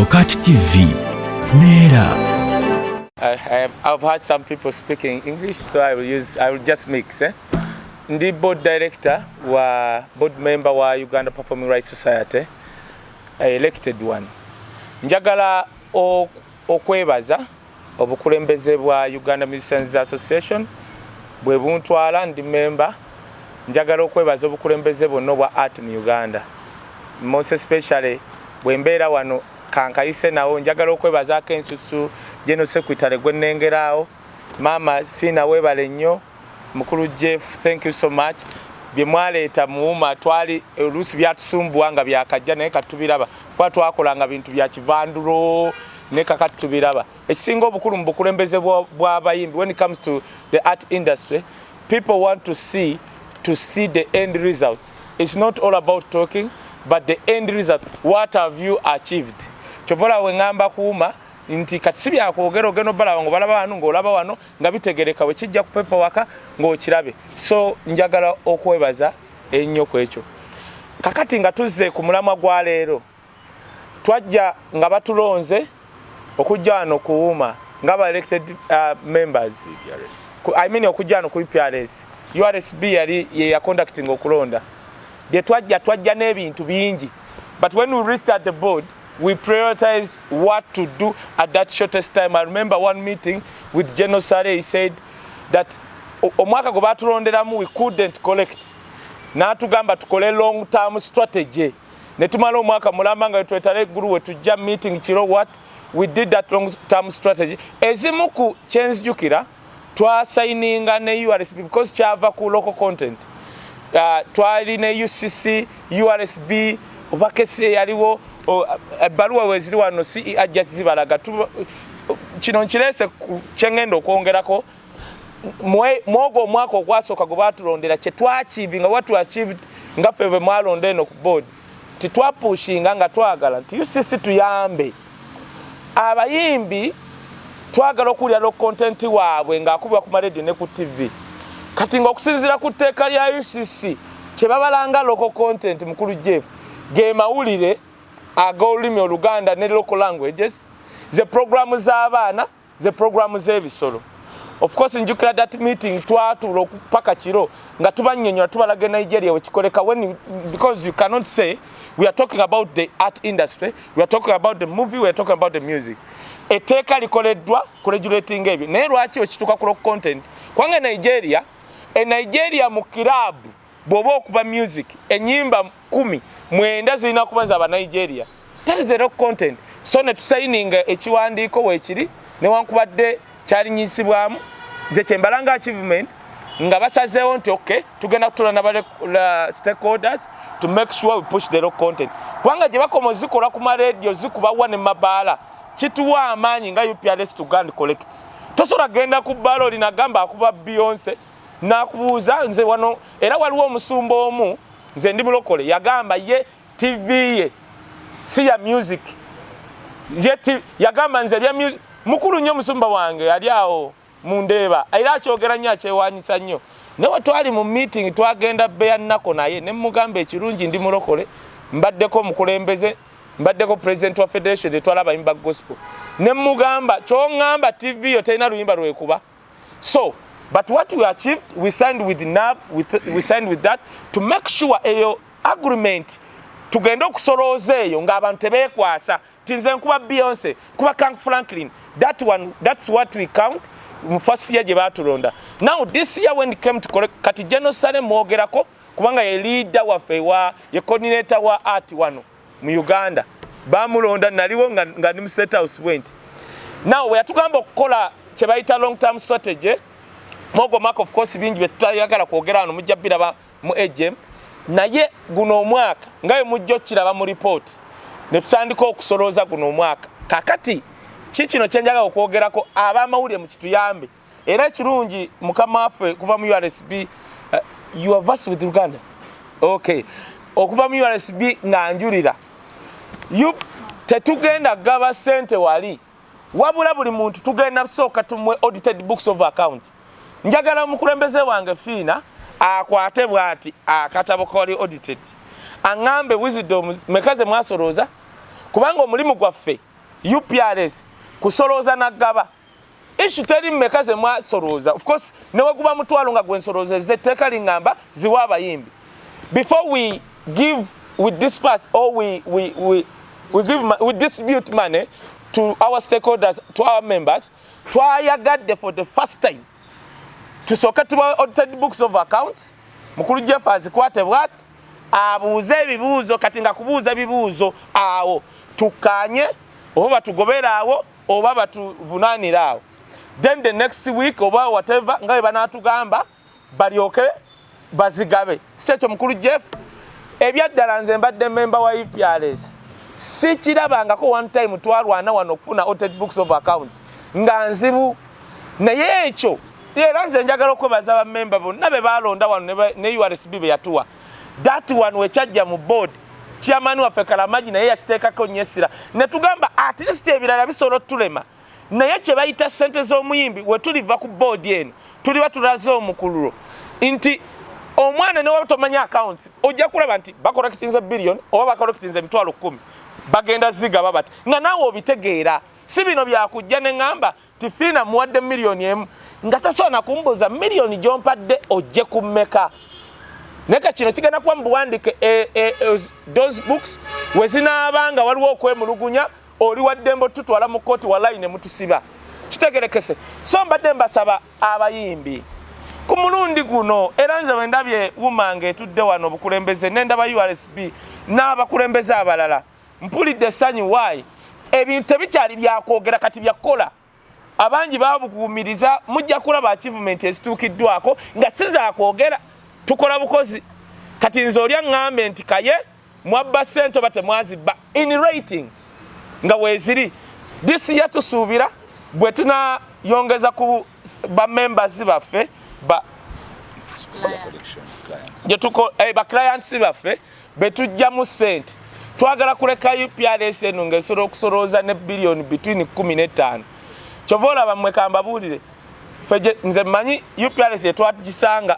Okat TV neera. I've heard some people speaking English, so I will just mix. Eh? Ndi board director wa board member wa Uganda Performing Rights Society, elected one. Njagala okwebaza obukulembeze bwa Uganda Musicians Association bwe buntwala ndi member. Njagala okwebaza obukulembeze bwonna obwa art mu Uganda, most especially bwe mbeera wano kankayise nawo. Njagala okwebazaako ensusu general secretary gwe nnengeraawo, Maama Fina, weebale nnyo. Mukulu Jeff, thank you so much. Bye mwaleeta muwuma twali oluusi byatusumbuwa nga byakajja, naye kati tubiraba, kuba twakolanga bintu bya kivandulo, naye kakati tubiraba. Ekisinga obukulu mu bukulembeze bw'abayimbi, when it comes to the art industry, people want to see the end results. It's not all about talking, but the end result, what have you achieved? Kyova olaba weŋŋamba kuuma nti kati si byakwogera, ogenda obalaba nga obalaba wano, ng'olaba wano nga bitegereka, bwe kijja ku pepa waka ng'okirabe. So njagala okwebaza ennyo ku ekyo. Kakati nga tuzze ku mulamwa gwa leero, twajja nga batulonze okujja wano kuwuma nga ba elected members, I mean okujja wano ku UPRS. URSB yali ye yaconducting okulonda. Bye twajja, twajja n'ebintu bingi, but when we reached at the board, we prioritize what to do at that shortest time. I remember one meeting with General Saleh, he said that omwaka gwe batulonderamu we couldn't collect, n'atugamba tukole long term strategy, ne tumala omwaka mulamba nga twetala eggulu we tujja meeting kiro. What we did, that long term strategy, ezimu ku kyenzijukira, twasayininga ne URSB because kyava ku local content. Twali ne UCC, URSB oba KCCA yaliwo. Ebbaluwa weziri wano, CE ajja zibalaga. Kino nkireese kyengenda okwongerako. Mwogwo omwaka ogwasooka gwe batulondera, kyetwachievinga, what we achieved nga ffe bwe mwalonda eno ku board, titwapushinga nga twagala nti UCC tuyambe abayimbi, twagala okuwulira local content waabwe ng'akubibwa ku maradio ne ku TV. Kati ng'okusinziira ku tteeka lya UCC, kye babalanga local content, mukulu Jeff, ge mawulire ag'olulimi Oluganda ne local languages, ze programu z'abaana, ze programu z'ebisolo. Of course njukira that meeting, twatuula okupaka kiro nga tubannyonnyola, tubalaga e Nigeria wekikoleka. Because you cannot say we are talking about the art industry, we are talking about the movie, we are talking about the music. Etteeka likoleddwa ku regulating ebyo, naye lwaki wekituuka ku local content? Kubanga Nigeria, e Nigeria mu kirabu bw'oba okuba music, enyimba 19 zirina kuba za Banigeria. That is the local content. So ne tusayininga ekiwandiiko, weekiri, newankubadde kyalinyisibwamu. Nze kyembalanga achievement nga basazeewo nti okay, tugenda kutuula naba stakeholders to make sure we push the local content, kubanga gye bakoma zikola ku maradio, zikubawa ne mabaala, kituwa amaanyi nga UPRS to go and collect. Tosobola genda ku bbaala oli nagamba akuba Beyonce nakubuuza nze wano. Era waliwo omusumba omu, nze ndi mulokole, yagamba ye TV ye si ya music. Ye yagamba nze bya music. Mukulu nnyo omusumba wange yali awo mundeeba, era akyogera nnyo, akyewanyisa nnyo. Naye twali mu meeting, twagenda beya nnako naye ne mugamba, ekirungi ndi mulokole, mbaddeko omukulembeze, mbaddeko president wa federation etwala abayimba gospel, ne mugamba, kyoŋŋamba TV yo terina luyimba lwekuba? So but what we achieved, we signed with NAB, we signed with that to make sure eyo agreement tugende okusolooza eyo ng'abantu tebeekwasa ti nze nkuba Beyonce, nkuba Kirk Franklin. That one, that's what we count mu first year gye baatulonda. Now this year, when it came to collect, kati General Saleh mwogerako kubanga ye leader waffe wa ye coordinator wa art wano mu Uganda. Bamulonda, naliwo nga ndi mu State House bwenti. Now bwe yatugamba okukola kye bayita long term strategy mwogwo mwaka, of course bingi bye tutayagala kwogera wano, mujja biraba mu AGM, naye guno omwaka nga bwe mujja okiraba mu report, ne tutandika okusolooza guno omwaka. Kakati ki kino kyenjagala okwogerako, ab'amawulire mukituyambe. Era ekirungi mukama waffe kuva mu URSB, you are versed with Uganda, okay, okuva mu URSB nga njulira tetugenda gaba ssente wali, wabula buli muntu tugenda kusooka tumuwe audited books of accounts. Njagala omukulembeze wange Fiina akwate bw'ati akatabo kali audited, aŋŋambe wisdom meka ze mwasolooza, kubanga omulimu gwaffe UPRS kusolooza naggaba. Issue teri mmeka ze mwasolooza. Of course, neweguba mutwalo nga gwensoloozezza, etteeka liŋŋamba ziwa abayimbi. Before we give, we disperse or we distribute money to our stakeholders, to our members, twayagadde for the first time tusooke tubawe audited books of accounts. Mukulu Jeff azikwate bwati, abuuze ebibuuzo. Kati nga kubuuza bibuuzo awo tukkaanye oba batugobere awo oba batuvunaanire awo, then the next week oba whatever nga bwe banaatugamba balyoke bazigabe. Si ekyo, mukulu Jeff? Ebyaddala nze mbadde memba wa UPRS, sikirabangako. One time twalwana wano okufuna audited books of accounts nga nzibu, naye ekyo era nze njagala okwebaza bamemba bonna be balonda wano ne URSB be yatuwa. That one wekyajja mu board, chairman waffe Kalamagi naye yakiteekako nnyo essira, ne tugamba at least ebirala bisobola otulema, naye kye bayita ssente z'omuyimbi, we tuliva ku board eno tuliba tulaze omukululo nti omwana ne waba tomanya accounts ojja kulaba nti bacollectinze billion oba bacollectinze 100,000, bagenda zigaba bati nga naawe obitegeera. Si bino byakujja ne ŋŋamba ti Fiina muwadde 1 million nga tasobola nakumbuuza miliyoni gy'ompadde ojje ku mmeka. Naye ka kino kigenda kuba mu buwandiike. Those books we zinaaba nga waliwo okwemulugunya, oli waddembe otutwala mu kooti, walayi ne mutusiba. Kitegerekese. So mbadde mbasaba abayimbi ku mulundi guno, era nze bwe ndabye UMA nga etudde wano obukulembeze, nendaba URSB n'abakulembeze abalala, mpulidde essanyu. Waayi ebintu tebikyali byakwogera, kati byakukola. Abangi babuguumiriza, mujja kulaba achievement ezituukiddwako nga si zakwogera, tukola bukozi. Kati nze oli aŋŋambe nti kaye mwabba ssente oba temwazibba, in writing nga weeziri. This year tusuubira bwe tunayongeza ku bamembers baffe ba ba clients baffe betujjamu ssente, twagala kuleka UPRS eno ng'esobola okusolooza ne biliyoni between 15. Kyova olaba mmwe kambabuulire, nze mmanyi UPRS yetwagisanga,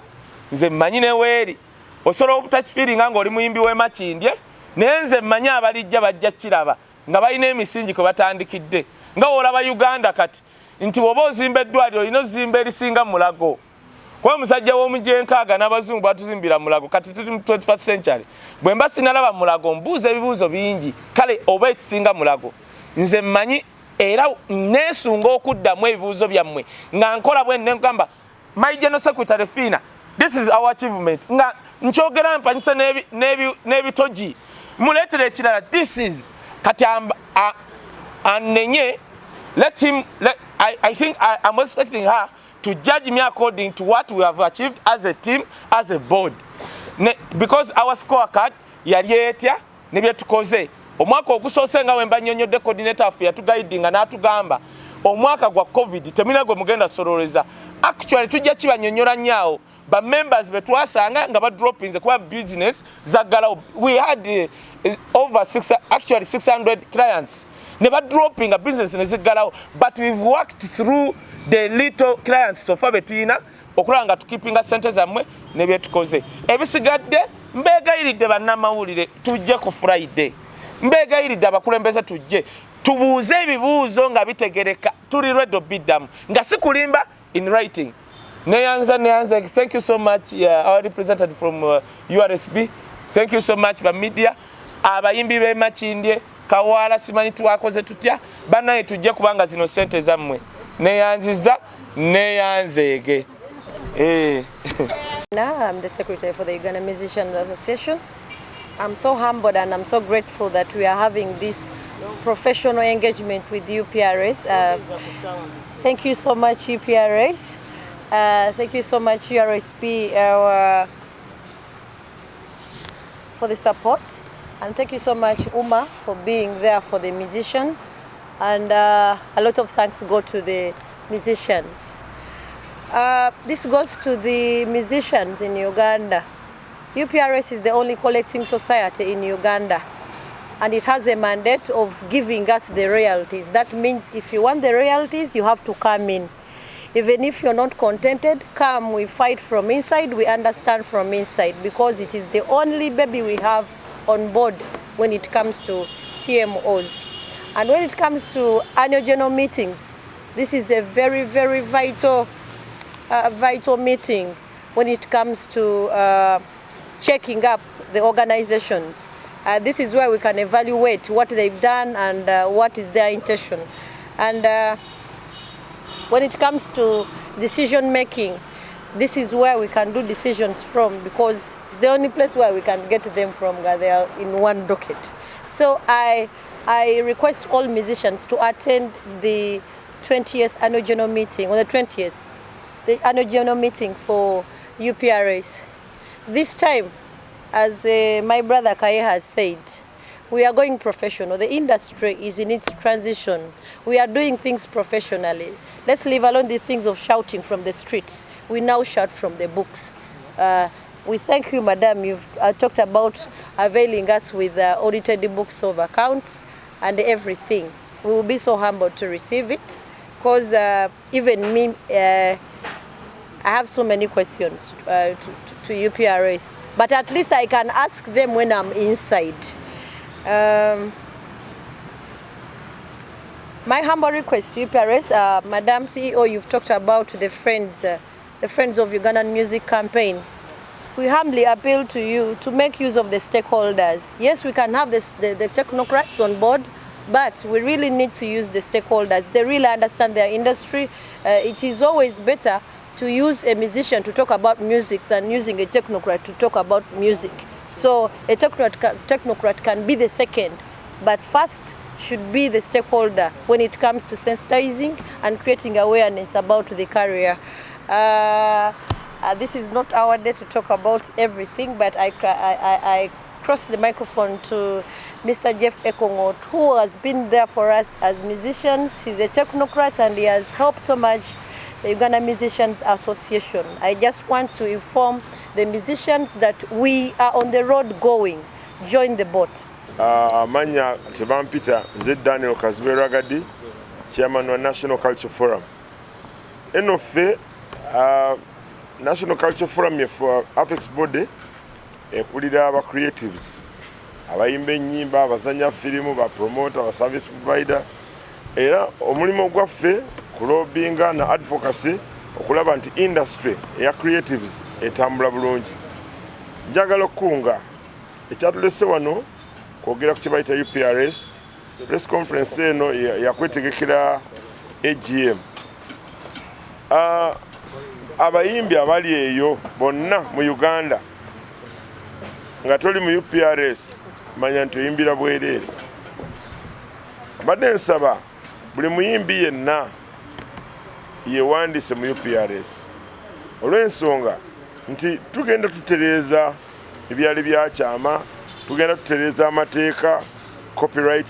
nze mmanyi neweeri. Osobola obutakifiiringa ng'oli muyimbi w'emakindye, naye nze mmanyi abalijja bajja kiraba nga balina emisingi kwe batandikidde. Nga woolaba Uganda kati nti woba ozimba eddwaliro olina ozimba erisinga Mulago, kuba omusajja w'omujenkaaga n'abazungu batuzimbira Mulago. Kati tuli mu 21st century. Bwe mba sinalaba Mulago mbuuza ebibuuzo bingi, kale oba ekisinga Mulago. Nze mmanyi era neesunga okuddamu ebibuuzo byammwe nga nkola bwe nengamba my general secretary Fina, this is our achievement, nga nkyogera mpanyisa n'ebitogi muleetera ekirala. This is kati anenye. Let him let, I think I'm expecting her to judge me according to what we have achieved as a team, as a board. Because our scorecard yali etya ne byetukoze omwaka ogusoose, nga wemba nnyonnyodde, coordinator waffe yatuguidinga n'atugamba omwaka gwa COVID temulina gwe mugenda sololeza. Actually tujja kibanyonnyola nnyo awo ba members be twasanga nga badropinze kuba business zaggalawo. We had over six, actually 600 clients ne badropinga business ne ziggalawo, but we've worked through the little clients so far betuyina okulaba nga tukeepinga sente zammwe ne byetukoze. Ebisigadde mbeegayiridde bannamawulire tujje ku Friday, mbeegayiridde abakulembeze tujje tubuuze ebibuuzo nga bitegereka, tuli ready obiddamu nga si kulimba, in writing. Neyanza, neyanza. Thank you so much, our representative from URSB. Thank you so much ba media, abayimbi b'e Makindye, Kawaala, simanyi twakoze tutya bannaye, tujje kubanga zino sente zammwe. Neyanziza, neyanzeege. Eh. Now I'm the secretary for the Uganda Musicians Association. I'm so humbled and I'm so grateful that we are having this professional engagement with UPRS. Thank you so much, UPRS. Thank you so much, URSB, for the support. And thank you so much, UMA, for being there for the musicians. And a lot of thanks go to the musicians. This goes to the musicians in Uganda. UPRS is the only collecting society in Uganda, and it has a mandate of giving us the royalties. That means if you want the royalties, you have to come in. Even if you're not contented, come, we fight from inside, we understand from inside, because it is the only baby we have on board when it comes to CMOs. And when it comes to annual general meetings, this is a very, very vital meeting when it comes to checking up the organizations. This is where we can evaluate what they've done and what is their intention. And when it comes to decision making, this is where we can do decisions from, because it's the only place where we can get them from. They are in one docket. So I request all musicians to attend the 20th annual general meeting, on the 20th, the annual general meeting for UPRS. This time, as my brother Kaye has said, we are going professional. The industry is in its transition. We are doing things professionally. Let's leave alone the things of shouting from the streets. We now shout from the books. We thank you, madam. You've talked about availing us with audited books of accounts and everything. We will be so humbled to receive it, because even me, I have so many questions to UPRS, but at least I can ask them when I'm inside. My humble request to UPRS, Madam CEO, you've talked about the Friends of Ugandan Music campaign. We humbly appeal to you to make use of the stakeholders. Yes, we can have the technocrats on board, but we really need to use the stakeholders. They really understand their industry. It is always better to use a musician to talk about music than using a technocrat to talk about music. So a technocrat can be the second, but first should be the stakeholder when it comes to sensitizing and creating awareness about the career. This is not our day to talk about everything, but I cross the microphone to Mr. Jeff Ekongot, who has been there for us as musicians. He's a technocrat and he has helped so much the Uganda Musicians Association. I just want to inform the musicians that we are on the road going. Join the boat. Amannya tebampita, nze Daniel Kazibwe Ragadi, chairman wa National Culture Forum. Eno ffe National Culture Forum yefe apex body ekulira aba creatives, abayimba ennyimba, abazanya firimu, ba promoter, ba service provider. Era omulimu gwaffe kulobbyinga na advocacy okulaba nti industry eya creatives etambula bulungi. Njagala okukunga ekyatulese wano kwogera ku kyebayita UPRS. Press conference eno yakwetegekera AGM. Abayimbi abali eyo bonna mu Uganda nga toli mu UPRS, manya nti oyimbira bwereere. Mbadde nsaba buli muyimbi yenna yewandiise mu UPRS, olw'ensonga nti tugenda tutereeza ebyali byakyama, tugenda tutereeza amateeka, copyright,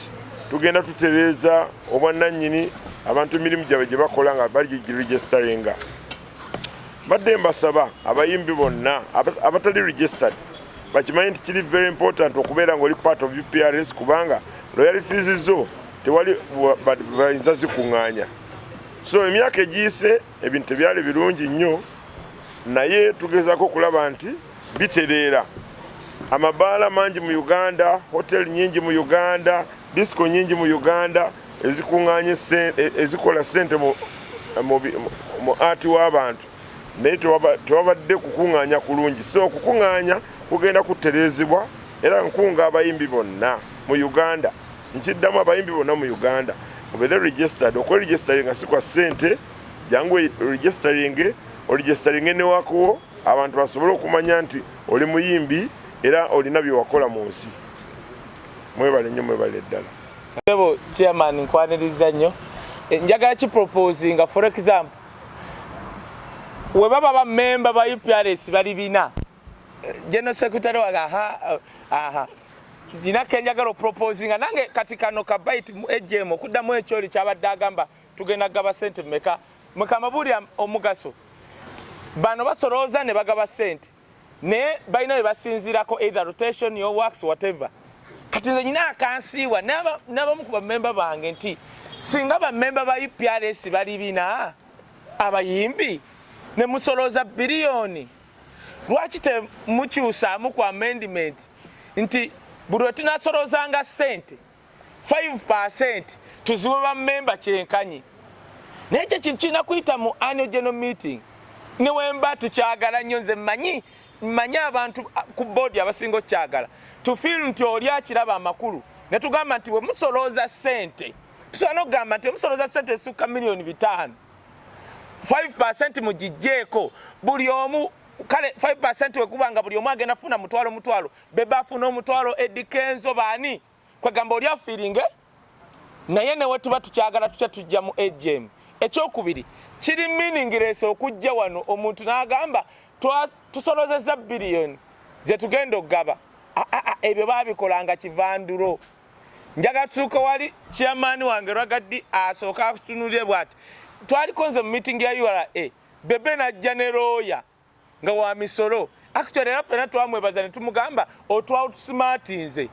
tugenda tutereeza obwannannyini, abantu emirimu gyabwe gye bakola nga bagiregisteringa. Mbadde mbasaba abayimbi bonna abatali registered bakimanye nti kiri very important okubeera ng'oli part of UPRS, kubanga royalties zo tewali bayinza zikuŋŋaanya. So emyaka egiyise ebintu tebyali birungi nnyo, naye tugezaako okulaba nti bitereera. Amabaala mangi mu Uganda, hotel nyingi mu Uganda, disco nyingi mu Uganda ezikuŋŋaanya ezikola sente mu art w'abantu, naye tewabadde kukuŋŋaanya kulungi. So okukuŋŋaanya kugenda kutereezebwa. Era nkunga abayimbi bonna mu Uganda, nkiddamu, abayimbi bonna mu Uganda mubeere registered. Okweregisteringa si kwa ssente, jangu registeringe, oregisteringe newakuwo, abantu basobole okumanya nti oli muyimbi era olina byewakola mu nsi. Mwebale nnyo, mwebale ddala. Sebo chairman, nkwaniriza nnyo. Njagala kiproposinga, for example, we baba bamemba ba UPRS bali 400, general secretary wange, aha aha, nina kenjagala okuproposinga nange kati kano kabait mu AGM okuddamu ekyoli kyabadde agamba tugenda kugaba sente mmeka. Mukama omugaso bano basolooza ne bagaba sente, naye balina bye basinziirako, either rotation, your works, whatever. Kati nze nyina akansiiwa n'abamu ku bamemba bange nti singa bamemba ba UPRS bali 400 abayimbi ne musolooza biliyoni, lwaki temukyusaamu ku amendment nti buli lwe tunasoloozanga ssente 5% tuziwe bammemba kyenkanyi. Naye ekyo ekintu kirina kuyita mu annual general meeting. Newemba tukyagala nnyo, nze mmanyi abantu ku boodi abasinga okukyagala, tufeel nti oli akiraba amakulu, ne tugamba nti we musolooza ssente, tusobola n'okugamba nti we musolooza ssente esukka 500,000, 5% mugijjeeko buli omu. Kale 5% wekuba nga buli omu agenda funa mutwalo mutwalo, Bebe afuna omutwalo, Eddy Kenzo, baani, kwegamba oli afiiringe. Naye newe tuba tukyagala tutya, tujja mu AGM. Ekyokubiri, kiri meaningless okujja wano omuntu n'agamba tusolozeza biliyoni zetugenda okugaba. Ebyo babikolanga kivandulo. Njagala tutuuke wali chairman wange Rwagaddi asooka akutunulire bw'ati. Twaliko nze mu meeting ya URA, Bebe najja ne lawyer nga wa misolo. Actually era ffena twamwebaza ne tumugamba otwoutsmartinze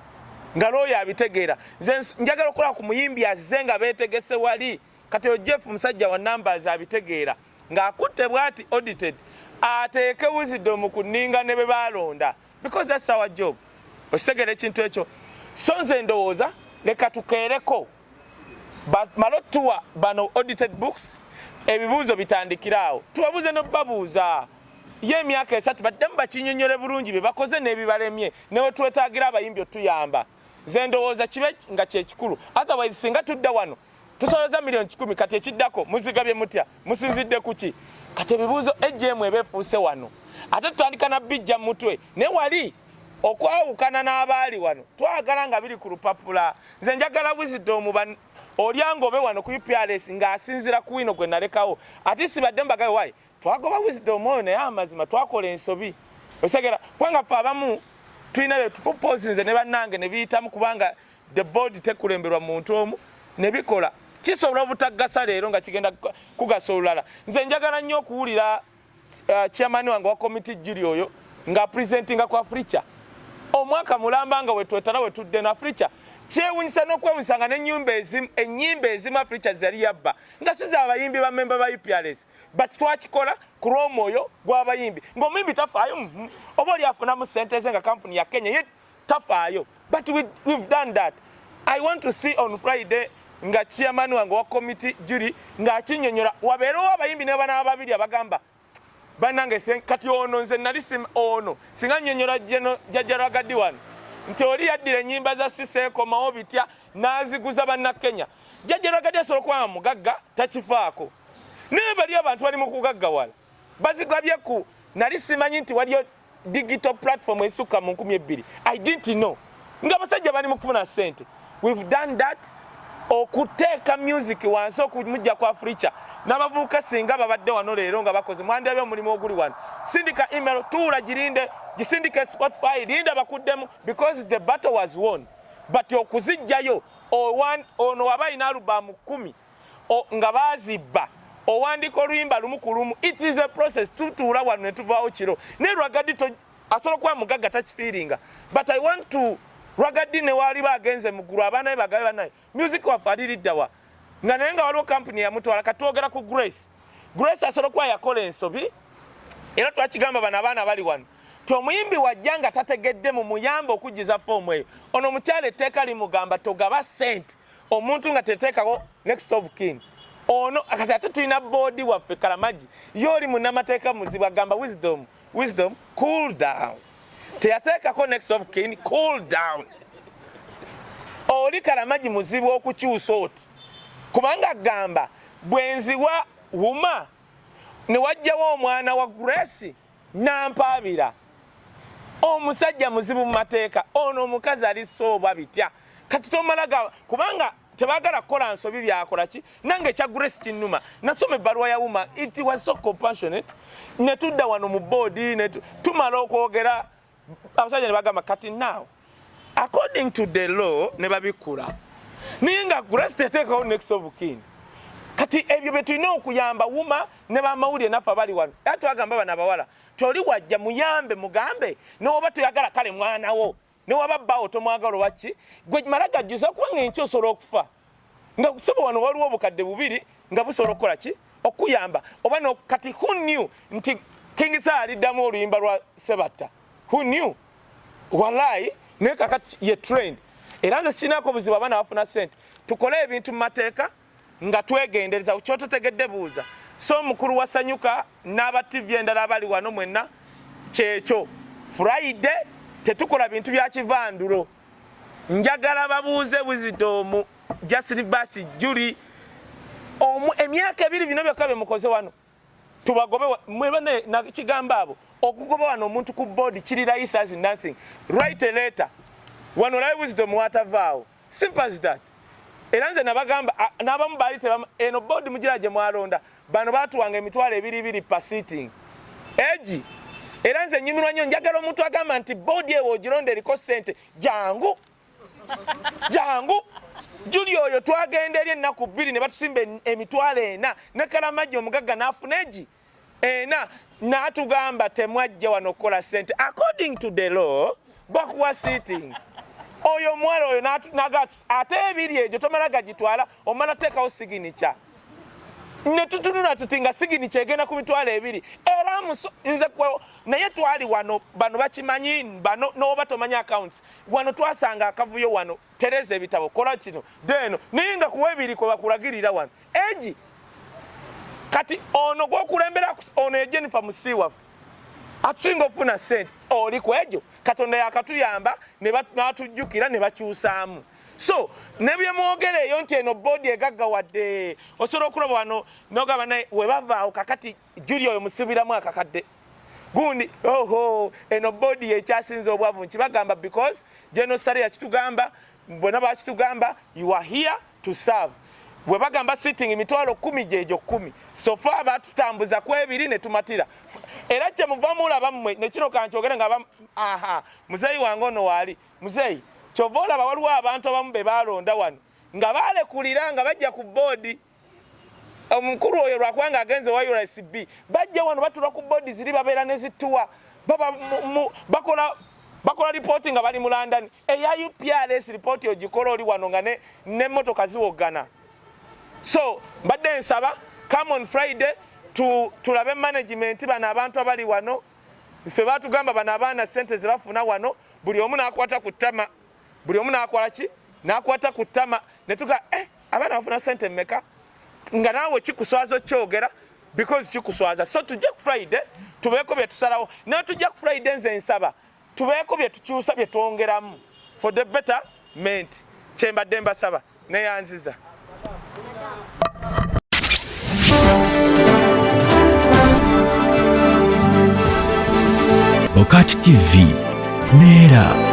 nga lawyer abitegeera. Nze njagala okukola ku muyimbi azze nga beetegese wali. Kati oyo Jeff musajja wa numbers, abitegeera ng'akutte bw'ati audited, ateeke wisdom ku nninga ne be baalonda, because that's our job. Okitegeera ekintu ekyo? So nze ndowooza leka tukeereko male otuwa bano audited books, ebibuuzo bitandikire awo, tubabuuze n'obabuuza ye emyaka 3, baddemu bakinyonyole bulungi bye bakoze n'ebibalemye, newe twetaagira abayimbi otuyamba. Nze ndowooza kibe nga kyekikulu. Otherwise singa tudda wano tusoloza 100,000,000, kati ekiddako muzigabye mutya? Musinzidde kuki? Kati ebibuuzo AGM eba efuuse wano, ate tutandika na bijja mutwe. Naye wali okwawukana n'abaali wano, twagala nga biri ku lupapula. Nze njagala wisdom olyangobe wano ku UPRS ng'asinzira ku wino gwe nalekawo, ate sibadde mbagabe wayi twagoba wisdom oyo. Naye amazima twakola ensobi, osegera, kubanga ffe abamu tulina bye tuproposinze ne bannange ne biyitamu, kubanga the board tekulemberwa muntu omu ne bikola. Kisobola obutagasa leero nga kigenda kugasa olulala. Nze njagala nnyo okuwulira chairman wange wa committee juli oyo nga presentinga ku Africa omwaka mulamba nga wetwetala wetudde no Africa. Kyewunyisa n'okwewunyisa nga n'ennyumba ezimu, ennyimba ezimu Africa zeyali yabba nga si z'abayimbi ba memba ba UPRS, but twakikola ku lw'omwoyo gw'abayimbi, ng'omuyimbi tafaayo, oba oli afunamu ssente ze nga kampuni ya Kenya, ye tafaayo. But we've done that. I want to see on Friday nga chairman wange wa committee juli ng'akinnyonnyola, wabeerewo abayimbi ne banaaba babiri abagamba bannange kati ono nze nali ono singa nnyonnyola jjajja Rwagadi wano nti oli yaddira ennyimba za siseekomawo bitya n'aziguza Bannakenya. Jjajja Rwagadi asobola okuba nga mugagga takifaako, naye bali abantu bali mu kugaggawala bazigabye ku nali simanyi nti waliyo digital platform esukka mu 2000. I didn't know nga abasajja bali mu kufuna ssente. We've done that okuteeka music wansi okumujja ku Africa n'abavubuka. Singa babadde wano leero nga bakoze, mwandabye omulimu oguli wano. Sindika email, tuula girinde, gisindike Spotify, linda bakuddemu, because the battle was won. But okuzijjayo ono waba alina alubamu 10 nga bazibba, owandika oluyimba lumu ku lumu, it is a process. Tutuula wano ne tuvaawo kiro. Naye Rwagadi asobola okuba mugagga takifiiringa, but I want to Rwagadi ne waaliba agenze mu ggulu, abaana be bagabe banaye music waffe aliriddawa nga naye nga waliwo kampuni yamutwala. Katwogera ku Grace. Grace asobola okuba yakola ensobi, era twakigamba bano abaana bali wano ti omuyimbi wajja nga tategedde, mu muyambe okujjiza foomu eyo. Ono omukyala etteeka limugamba togaba sente omuntu nga teteekawo next of kin. Ono kati ate tulina boodi waffe Kalamagi, ye oli munnamateeka muzibu, agamba wisdom, wisdom, cool down, teyateekako next of kin, cool down. Oli Kalamagi muzibu okukyusa oti, kubanga agamba bwenziwa wuma ne wajjawo omwana wa Grace nampaabira. Omusajja muzibu mu mateeka. Ono omukazi ali sooba bitya kati tomalaga, kubanga tebagala kukola nsobi. Byakola ki? Nange ekya Grace kinnuma. Nasoma ebbaluwa ya UMA, it was so compassionate. Ne tudda wano mu boodi ne tumala okwogera, abasajja ne bagamba kati now according to the law ne babikula, naye nga Grace teteekawo next of kin. Kati ebyo bye tulina okuyamba UMA ne bamawulire naffe abali wano. Era twagamba bano abawala toli wajja muyambe, mugambe noba toyagala kale mwanawo newaba bbaawo tomwagala obaki gwe mala gajjuza, kubanga enkya osobola okufa nga soba wano waliwo 2000 nga busobola okukola ki okuyamba oba no. Kati who knew nti King Saha aliddamu oluyimba lwa Sebatta? Who knew? Wallahi, naye kakati ye trend. Era nze sirinaako buzibu abaana bafuna ssente, tukole ebintu mu mateeka nga twegendereza. Kyototegedde buuza. So omukulu wasanyuka n'aba TV endala abali wano mwenna, kyekyo Friday tetukola bintu bya kivandulo. Njagala babuuze Wisdom, Justin Basi, Julie, emyaka 2 bino byokka bye mukoze wano tubagobe mwe nakigamba abo okugoba wano omuntu ku board kiri rahisi as nothing. Write a letter wano olabe Wisdom watavaawo, simple as that. Era nze nabagamba n'abamu baali eno board mugira gye mwalonda bano batuwanga 20,000 per sitting egi. Era nze nyumirwa nnyo, njagala omuntu agamba nti board ewo ogironda eriko ssente, jangu jangu. Juli oyo twagenda eri ennaku 2 ne batusimba 4,000 ne Kalamajja omugagga n'afuna egi 4 n'atugamba temwajja wano okukola ssente, according to the law bakuwa sitting. Oyo omuwala oyo ate 2 egyo tomala gagitwala, omala teekawo signature. Ne tutunula tuti nga signature egenda ku 20,000. Era nze naye twali wano bano bakimanyi bano n'oba tomanyi accounts wano twasanga akavuyo wano, tereza ebitabo, kola kino deno, naye nga kuwa 2 kwe bakulagirira wano egi. Kati ono gwokulembera ono ye Jennifer Musiwafu atusinga okufuna ssente, oli ku egyo Katonda yakatuyamba n'atujjukira ne bakyusaamu. So ne bye mwogera eyo nti eno boodi egaggawadde, osobola okulaba wano n'ogamba naye we bavaawo kakati Julie oyo musibiramu akakadde gundi, oho eno boodi yekyasinze obwavu. Nkibagamba because General Sale yakitugamba, bonna bakitugamba, you are here to serve. Bwe bagamba sitting 10,000 gyegyo 10, so far batutambuza ku 2 ne tumatira. Era kye muva mulaba mmwe ne kino kankyogere nga aha muzeeyi wange ono waali muzeeyi, kyova olaba waliwo abantu abamu be balonda wano nga balekulira nga bajja ku boodi. Omukulu oyo lwakubanga agenze wa USB, bajja wano batula ku boodi ziri babeera ne zituwa baba bakola ripooti nga bali mu London. Eya UPRS ripooti ogikola oli wano nga n'emmotoka ziwoggana. So mbadde nsaba come on Friday tulabe management bano abantu abali wano. Ffe batugamba bano abaana ssente ze bafuna wano, buli omu n'akwata ku ttama, buli omu n'akola ki, n'akwata ku ttama ne tuga abaana bafuna ssente mmeka, nga naawe kikuswaza okyogera because kikuswaza. So tujje ku Friday tubeeko bye tusalawo, naye tujja ku Friday nze nsaba tubeeko bye tukyusa bye twongeramu for the betterment. Kyembadde mbasaba neyanziza. Bokati TV neera.